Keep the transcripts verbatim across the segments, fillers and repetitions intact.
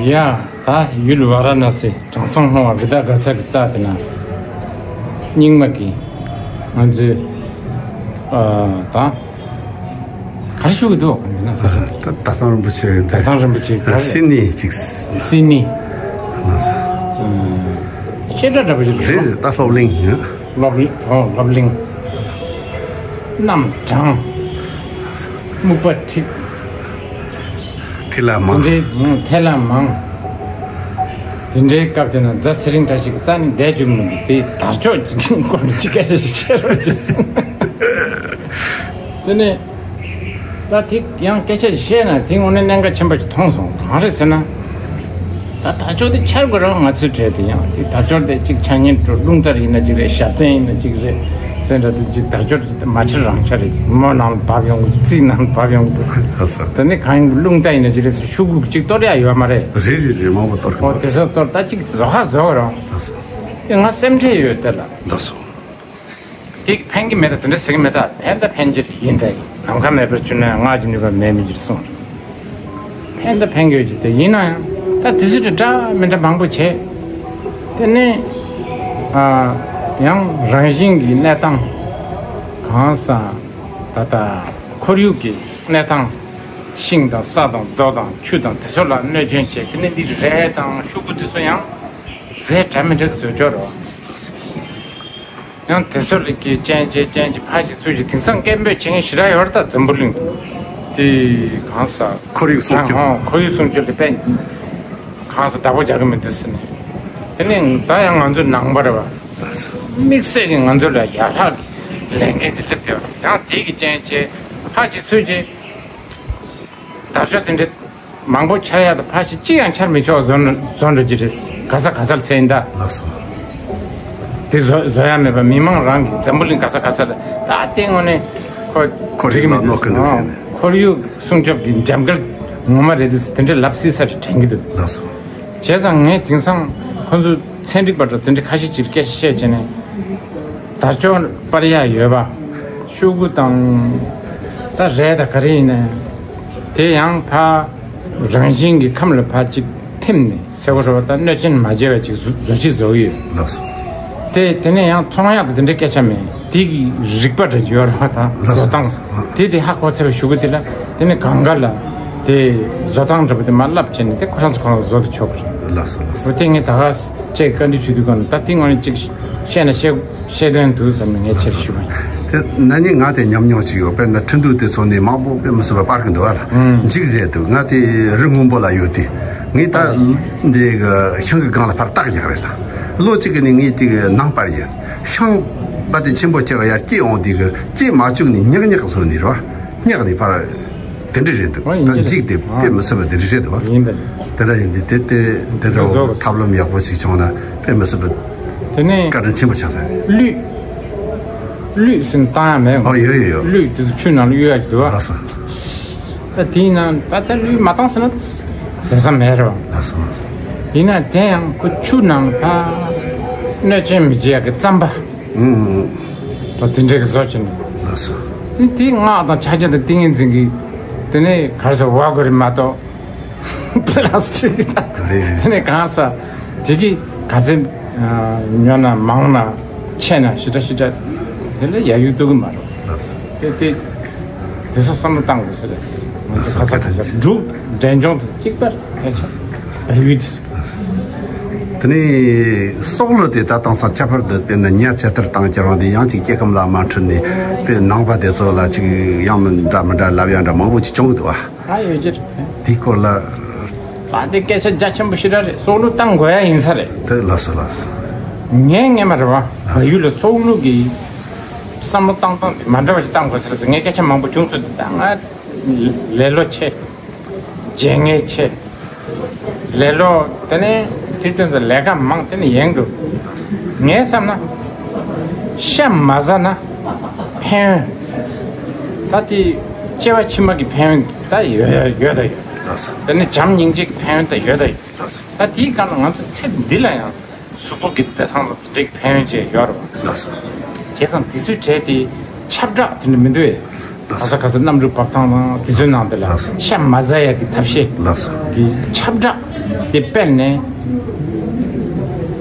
ཡ། ད་ཡུལ་ཝཱ་ར་ཎ་སི་དྲང་སྲོང་ལྷུང་བ་རི་དྭགས་དགའ་ཚལ་གྱི་རྩ་དེ་ན། རྙིང་མ་གི་ང་ཚོའི་ཨ་ད་ག་རེ་ཞུ་གི་འདུག་ན་ས་ད་ད་ཐང་རིན་པོ་ཆེ་ད་ད་ཐང་རིན་པོ་ཆེ་ག་རེ་སི་ནི་ཅིག་སི་ནི་ལ་ས་ཨ་ཤེས་སྒྲ་འདྲ་པོ་ཞིག་རེད། རེད་ད་སློབ་གླིང་། སློབ་གླིང་། ཨོ་སློབ་གླིང་། རྣམ་གྲངས། སྨུག་པ་འཁྲིགས། ཐིག་ལ་མང་། དེ་འདྲའི་ཐལ་ལ་མང་། དེ་འདྲའི་སྐབས་དེ་ན་རྫ་ཚེ་རིང་བཀྲ་ཤིས་ཀྱི་རྩ་ནས་བསྡད་བཅུག་མི་འདུག་དེ་དར་ལྕོག་ཅིག་སྐོར་ཅིག་སྐད་ཆ་ཞིག་བཤད་རོགས་གྱིས། དེ་ནས་ད་དེ་ཡང་སྐད་ཆ་བཤད་ན་དེ་དངོས་གནས་གནད་འགག་ཆེན་པོ་ཞིག་མཐོང་སོང་། གང་རེད་ཟེར་ན། ད་དར་ལྕོག་དེ་འཕྱར་དགོས་རེད་བ། ང་ཚོའི་གྲས་དེ་ཡང་དེ་དར་ལྕོག་དེ་གཅིག་ཆ་ཉན་འགྲོ་རླུང་རྟ་ཡིན་ན་གཅིག་རེད། ཞབས་བརྟན་ཡིན་ན་གཅིག་རེད་ཟེར་འདྲ་དེ་གཅིག་དར་ལྕོག་དེ་མ་འཕྱར་རང་འཕྱར་རེད། མོ་ནང་ལ་བབས་ཡོང་གི། རྩིས་ནང་ལ་བབས་ཡོང་གི། ལགས་སོ། དེ་ནི་གང་ཡིན་རླུང་རྟ་ཡིན་ན་གཅིག་རེད་ཟེར་ཤོག་གུ་གཅིག་གཏོར་ཡ་ཡོད་མ་རེད། རེད་རེད་རེད། མང་པོ་གཏོར་གི་ཨོ་འདུག་དེ་ཚོ་གཏོར་ད་གཅིག་རོ་ཁ་བཟོ་གི་རོ། ལགས་སོ། དེ་ང་སེམས་ཁྲལ་ཡོད་དེ་ལ། ལགས་སོ། དེ་ཕན་གྱི་མེད་ད་དེ་འདྲ་ཟེར་གྱི་མེད་ད། ཕན་ད་ཕན་གྱི་ཡིན་ད། ནམ་མཁའ་མེད་པར་གྱུར་ན་ཡང་སྔགས་ཀྱི་ནུས་པ་མེད་མི་འགྱུར་གསུངས། ཕན་ད་ཕན་གྱི་ཡོད་ཀྱི་དེ་ཡིན་ན་ཡང་ད་དེ་ཚོ་དེ་འདྲ་མི་འདྲ་མང་པོ་བྱས། དེ་ནས་ཨ་ཡང་རང་བཞིན་གྱི་གནས་སྟངས་གང་ཟག་ད་ལྟ་ཁོར་ཡུག་གི་གནས་སྟངས་ཤིང་དང་ས་དང་རྡོ་དང་ཆུ་དང་དེ་ཚོ་ལ་གནོད་སྐྱོན་བྱས། དེ་ནས་འདི་རས་དང་ཤོག་གུ་དེ་ཚོ་ཡང་རྫས་འདྲ་མི་འདྲ་གི་བཟོ་བཅོས་རོ། ཡང་དེ་ཚོ་ལ་གི་ཅན་ཅེ་ཅན་ཅེ་ཕ་གི་ཚུལ་གྱི་དེང་སང་སྐད་འབོད་བྱེད་མཁན་ཞེ་དྲག་ཡོད་རེད་ད། འཛམ་བུ་གླིང་དེ་གང་ས་ཁོར་ཡུག་སྲུང་སྐྱོབ། ཨང་། ཁོར་ཡུག་སྲུང་སྐྱོབ་ལ་དཔེ་གང་ས་བདག་པོ་རྒྱག་གི་མི་འདུག་ཟེར་ནས། དེ་ནས་ད་ཡང་ང་ཚོ་ནང་པ་རེད་བ། དམིགས་བསལ་གྱི་ང་ཚོ་ལ་ཡར་ལྷག་གི་ལས་འགན་ཅིག་སླེབས་བསྡད་པ་རེད། ཡང་དེ་གི་ཅན་ཅེ་ཕ་གི་ཚུལ་གྱི་དར་ལྕོག་དེ་འདྲ་མང་པོ་འཕྱར་ཡག་དང་ཕར་ཕྱིན་གཅིག་ཡང་འཕྱར་མི་ཆོག་བཟོ་འགྲོ་བཟོ་འགྲོ་གི་རེད། ག་ས་ག་སར་ཟེར་ཡིན་ད། ལགས་སོ། དེ་བཟོ་བཟོ་ཡ་མེད་པ་མི་མང་རང་གི་འཛམ་བུ་གླིང་ག་ས་ག་སར་ད་ལྟའི་ངོས་ནས་ཁོ་ཁོ་རིག་མ་གནོད་ཀི་འདུག་ཟེར་ནས། ཁོར་ཡུག་སྲུང་སྐྱོབ་ཀྱི་འཇམ་དཀར་ངོ་མ་རེད་འདུག་དེ་འདྲའི་ལབ་སྲིད་ས་རེད་དྲན་གི་འདུག་ལགས་སོ། བྱས་ཙང་ངས་དེང་སང་ཁོ་ཚོ་ཚན་རིག་པ་འདྲ་དེ་འདྲ་ཁ་ཤས་ཅིག་སྐད་ཆ་བཤད་བྱས་ནས། དར་ལྕོག་སྤར་ཡག་ཡོད་པ། ཤོག་གུ་དང་། ད་རས་དང་ག་རེ་ཡིན་ནའི། དེ་ཡང་ཕ་རང་བཞིན་གྱི་ཁམས་ལ་ཕ་གཅིག་ཐིམ་ནས་ཟེར་བ་རེད་བ། ད་གནོད་སྐྱོན་མ་བྱས་པ་ཅིག་བཟོ་བཟོ་ཅིག་བཟོ་གི་ཡོད། ལགས་སོ། དེ་དེ་ནས་ཡང་ཚོང་ཡག་དང་དེ་འདྲའི་སྐད་ཆ་མེད། དེ་གི་རིག་པ་འདྲ་ཅིག་ཡོད་རེད་བ། ད་ལགས་སོ། བཟོ་སྟངས་ལགས་སོ། དེ་དེ་ཧ་གོ་ཚར་བའི་གཞུག་གུ་དེ་ལ་དེ་ནས་གང་ག་ལ་དེ་བཟོ་སྟངས་འདྲ་པོ་དེ་མར་བསླབ་བྱས་ནས་དེ་ཁོ་རང་ཚོ་ཁོ་རང་བཟོ་དུ་ཆོག་གི་རེད། ལགས་སོ་ལགས་སོ། འོ་དེ་ངས་ད་ག་ཅིག་བཀའ་འདྲི་ཞུ་དུས་གང་ལ་ད་དེ་ངོ་ནས་ཅིག་བཤད་ན་བཤད་བཤད་དོན་འདུག་བསམ་ནས་ངས་ཁྱེད་ཞུ་བ་ཡིན། དེ་ན་ནིང་ང་དེ་ཉམས་མྱོང་ཅིག་ཡོད། དཔེར་ན་ཁྲིན་ཏུའུ་དེ་ཚོ་ནས་མང་པོ་དཔེ་མི་སྲིད་པ་སྤར་གི་འདུག་ཨ་ལ། ཨང་། འཇིགས་རེད་འདུག་ང་དེ་རི་སྔོན་པོ་ལ་ཡོད་དེ། ངས་ད་འདི་གི་ཤིང་གི་སྒང་ལ་ཕར་བཏགས་ཡག་རེད་ལ། ལོ་གཅིག་གི་ནི་ངས་དེ་གི་ནང་སྤར་ཡིན། ཤིང་བ་དེ་ཆེན་པོ་ཁྱེར་ཡར་སྐྱེས་འོང་དེ་གི་སྐྱེས་མ་བཅུག་ནས་ཉག་ཉག་བཟོ་ནི་རེད་བ། ཉག་ནས་ཕར། དེ་འདྲ་རེད་འདུག་ཨ་ཡིན་ད་གྱི་འཇིག་དེ་ཨ་དཔེ་མི་སྲིད་པ་དེ་འདྲ་རེད་འདུག་བ། ཡིན་ད། དེ་འདྲ་ཡིན་དུས་དེ་དེ་འདི་འདྲ་བཟོ་བོ་ཐབས་ལམ་ཡག་པོ་ཞིག་བྱུང་ན་དཔེ་མི་སྲིད་པ་དེ་ནས་བཀའ་དྲིན་ཆེན་པོ་ཆགས་ས་རེད། གླུད། གླུད་ཟིན་བཏང་ཡ་མེད། ཨོ་ཡོད་ཡོད་ཡོད། གླུད་དེ་ཚོ་ཆུ་ནང་ལ་གཡུག་ཡ་གི་འདུག་བ། ལགས་སོ། ད་དེའི་ནང་ད་ལྟ་གླུད་མ་བཏང་ཟེར་ན་ཟེར་ས་མེད་རེད་བ། ལགས་སོ་ལགས་སོ། ཡིན་ན་དེ་ཡང་ཁོ་ཆུ་ནང་ད་གནོད་སྐྱོན་མི་བྱེད་ཡ་གི་རྩམ་པ། ཨུང་ཨུང་། ད་དེ་འདྲའི་གི་བཟོ་བྱས་ནས། ལགས་སོ། དེ་དེ་སྔགས་དང་ཕྱག་རྒྱ་དང་ཏིང་ངེ་འཛིན་གྱི། དེ་ནས་གར་སོ་བ་གོ་རི་མ་གཏོགས། པི་ལ་སི་ཊིག་རེད། དེ་ནས་གང་ས། དེ་གི་ག་ཚད་ཉོ་ན་མང་ན་ཆེ་ན་ཞེ་དྲག་ཞེ་དྲག་དེ་ལ་ཡ་ཡུལ་གཏོང་གི་མ་རེད། ལགས་སོ། དེ་དེ་དེ་ཚོ་བསམ་བློ་བཏང་དགོས་ས་རེད། ལགས་སོ། ཁ་ས་ཁ་ས་འབྲུག་འབྲས་ལྗོངས་དེ་གཅིག་པར་ཕལ་ཆེར་བལ་ཡུལ་དེ། དེ་ནས་སྲོག་བླུ་དེ་ད་དེང་སང་ཁྱད་པར་དུ་དཔེར་ན་ཉ་ཆེ་ཐར་བཏང་ཁྱེར་བ་འདི་ཡང་ཅིག་སྐྱེ་ཁམས་ལ་མ་འཕྲོད་ནས་དཔེ་ནང་པ་དེ་ཚོ་ལ་ཅིག་ཡང་མི་འདྲ་མི་འདྲ་ལབ་ཡ་འདྲ་མང་པོ་ཅིག་བྱུང་གི་འདུག་བ། ད་ཡོད་ཀྱི་རེད། དེའི་སྐོར་ལ། ད་དེ་སྐད་ཆ་རྒྱ་ཆེན་པོ་ཞེ་དྲག་རེད། སྲོག་བླུ་བཏང་དགོས་ཡ་ཡིན་ས་རེད། དེ་ལགས་སོ་ལགས་སོ། ངས་ངས་མ་རེད་བ། བལ་ཡུལ་ལ་སྲོག་བླུ་གི་བསམ་བློ་བཏང་སྟངས་དེ་མ་འདྲ་བ་ཞིག་བཏང་དགོས་ས་རེད་ཟེར་ངས་སྐད་ཆ་མང་པོ་བྱུང་ཚོད་དེ་ད་ང་ལེ་ལོ་ཆེ། རྒྱལ་ངེས་ཆེ། ལེ་ལོ་དེ་ནས་དེ་དོན་དུ་ལས་ཀ་མང་དེ་ནས་ཡེང་འདུག་ངས་བསམ་ན། ཤ་མ་ཟ་ན་ཕན་ཡོན། ད་དེ་སྐྱེ་བ་ཕྱི་མ་གི་ཕན་ཡོན་ད་ཡོད་ཡ་ཡོད་ད་ཡོད། ལགས་སོ། དེ་ནས་བྱམས་སྙིང་རྗེ་གི་ཕན་ཡོན་ད་ཡོད་ད་ཡོད། ལགས་སོ། ད་དེའི་སྒང་ལ་ང་ཚོ་ཚེ་འདི་ལ་ཡང་གཟུགས་པོ་གི་བདེ་ཐང་དང་དེ་འདྲའི་ཕན་ཡོན་ཅིག་ཡོད་རེད་བ། ལགས་སོ། བྱས་ཙང་དེ་ཚོའི་གྲས་དེ་ཁྱབ་བསྒྲགས་དེ་འདྲ་མི་འདུག་ཨེ། ལགས་སོ། ག་ས་ག་ས་གནམ་གྲུ་འབབ་ཐང་དང་དེ་ཚོའི་ནང་དེ་ལ་ལགས་སོ། ཤ་མ་ཟ་ཡ་གི་ཐབས་ཤེས། ལགས་སོ། གི་ཁྱབ་བསྒྲགས་དེ་སྤེལ་ནས།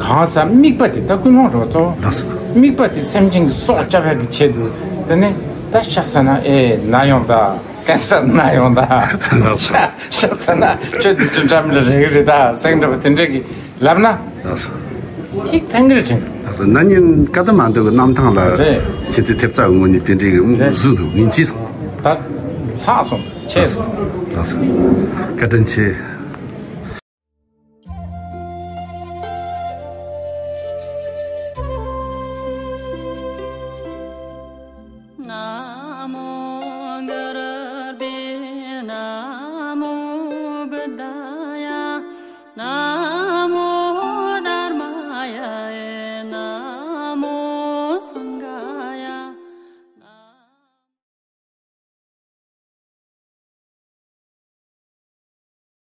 གང་ཟག་དམིགས་པ་དེ་ད་ཀུན་སློང་རེད་བ་ཚོ། ལགས་སོ། དམིགས་པ་དེ་སེམས་ཅན་གྱི་སྲོག་བསྐྱབ་ཡ་གི་ཆེད་དུ། དེ་ནས་ད་ཤ་ཟ་ན་ཨེ་ན་ཡོང་ད། ཀན་སར་ན་ཡོང་ད། ལགས་སོ། ཤ་ཤ་ཟ་ན་ཁྱོད་དེ་འདྲ་མི་ལ་རེག་རེད་ད་ཟེར་འདྲ་བ་དེ་འདྲ་གི་ལབ་ན། ལགས་སོ། ཐིག་ཕན་གི་རེད་དྲན། ལགས་སོ། ན་ནིང་ཀ་ཐ་མན་ཌུ་གི་གནམ་ཐང་ལ་རེད། ཁྱེད་ཚོས་ཐེབས་རྩ་གི་ངོས་ནས་དེ་འདྲའི་གི་རེད། བཟོས་འདུག་ངས་ཅི་སོང་། ད་ལྷག་སོང་། ཆེ་སོང་། ལགས་སོ། བཀའ་དྲིན་ཆེ།